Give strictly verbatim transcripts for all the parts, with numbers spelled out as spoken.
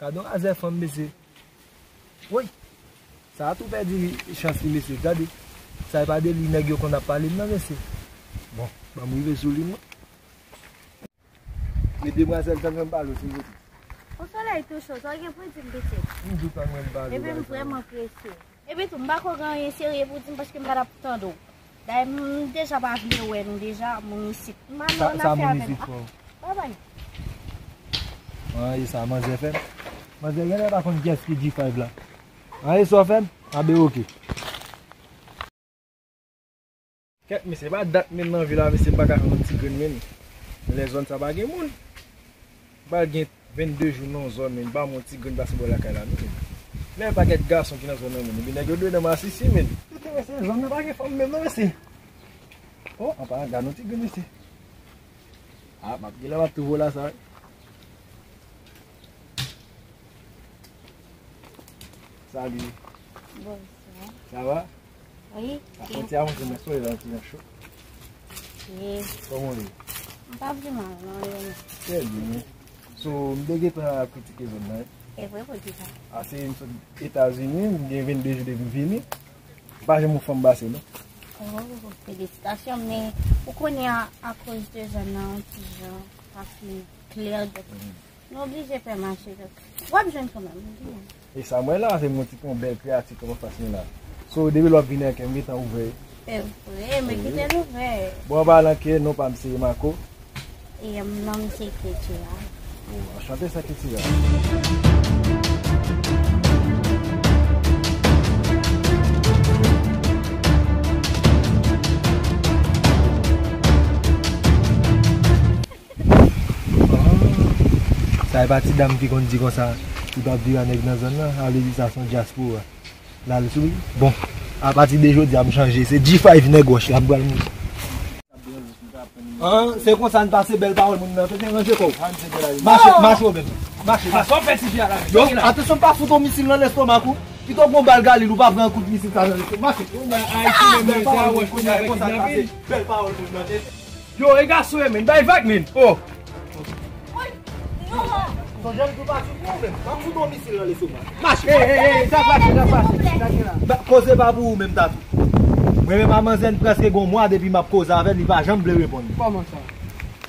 Gade yon razè fanm, mesye. Woy! Sa a tou pèdi chans li, mesye. Gade. Sa e pa de li nèg yo konn ap pale m nan, mesye. Bon, ban m rive sou li, mwen. Men demwazèl, tann mwen pale w, silvouplè. Yon solèy tou cho, sa w gen pou w di m, pitit? M di w tann mwen pale w, epi m vrèman prese. Epi tou, m pa ko gen anyen serye pou w di m paske m pa t ap tande w. Dayè, m deja pa vle wè nou deja, moun isit. M pa nan afè avè nou. Babay. An, e sa, manzè fè m. Manzè genlè pa konn kiyès ki G five la. An, e sa w fè m? Anben, oke. Kèt, mesye, pa dat men nan vi la, mesye, m pa ka fè yon ti grenn, men. Lè zòn sa pa gen moun. M pral gen vennde jou nan yon zòn, men, m pa yon ti grenn pase bò lakay la, non, men. Men pakèt gason ki nan zòn nan, men. Epi nèg yo dwe nan masisi, men. Mesye, mesye, zòn nan pa gen fanm menm, non, mesye. O, an palan, gade yon ti grenn, mesye. A, m ap gen lè m ap touve w la, sa, wi. Salut. Bonsoir. Ça va? Wi. Sa fè yon ti avanse, men solèy la yon ti jan cho. Wi. Kòman w ye? M pa pi mal, non, yo. Trè byen. So, m te gentan ap kritike zòn nan, wi. E vre, poukisa? A, se m sot Etazini, m gen vennde jou depi m vini. M pa janm wè yon fanm pase, non. O, felisitasyon, men ou konnen a, akoz de zòn nan, yon ti jan pa fin klè, donk, nou oblije fè mache, donk, w ap jwenn kanmenm, ou konnen. E sa m wè la, se mwen ti pran bèl kreyati k anfas mwen la. So, depi lè w ap vini an kè m gentan ouvè. E vre, men kite l ouvè. Bon, an palan kè, non pa m se Mako. E, m, non m se Ketira. O, anchante, sè Ketira. Ah, sa e pa ti dam ki konn di konsa, li p ap vire a nèg nan zòn nan, sa vle di sa se yon dyaspora. L al sou li. Bon, apati de jodi a, m chanje. Se G five nèg wòch la, m pral moute. An, se konsa n pase bèl pawòl moun nan. Tande, ranje kò w. Mache, mache w menm. Mache, mache. Sa w fè ti fi a la menm? Yo, atansyon, pa fout yon misil nan lestomak ou. Pito gon bal Galil, ou pa pran kout misil sa nan lestomak. Mache. Bèl pawòl moun nan, se konsa n pase bèl pawòl moun nan. Yo, e gason yo, men, bay vag, men. Oh. Sonje m di w pa sou pou ou menm. M ap fout yon misil nan lestomak. Mache. Ey, ey, ey, sa k pase, sa k pase, sa k gen la? Ba, koze pa pou ou menm, Tatou. Mwen menm a manzè, n prèske gon mwa depi m ap koze avè l, li pa janm vle reponn. Kòman sa?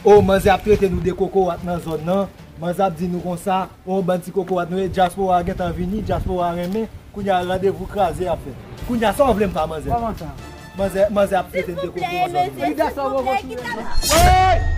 O, manzè ap trete nou de kokorat nan zòn nan. Manzè ap di nou konsa, o, bann ti kokorat nou ye, dyaspora gentan vini, dyaspora renmen. Kounye a, randevou kraze y ap fè. Kounye a, sa w vle m fè a manzè? Kòman sa? Manzè, manzè ap trete n de kokorat nan zòn nan. Silvouplè, mesye, silvouplè, kite m. Hey!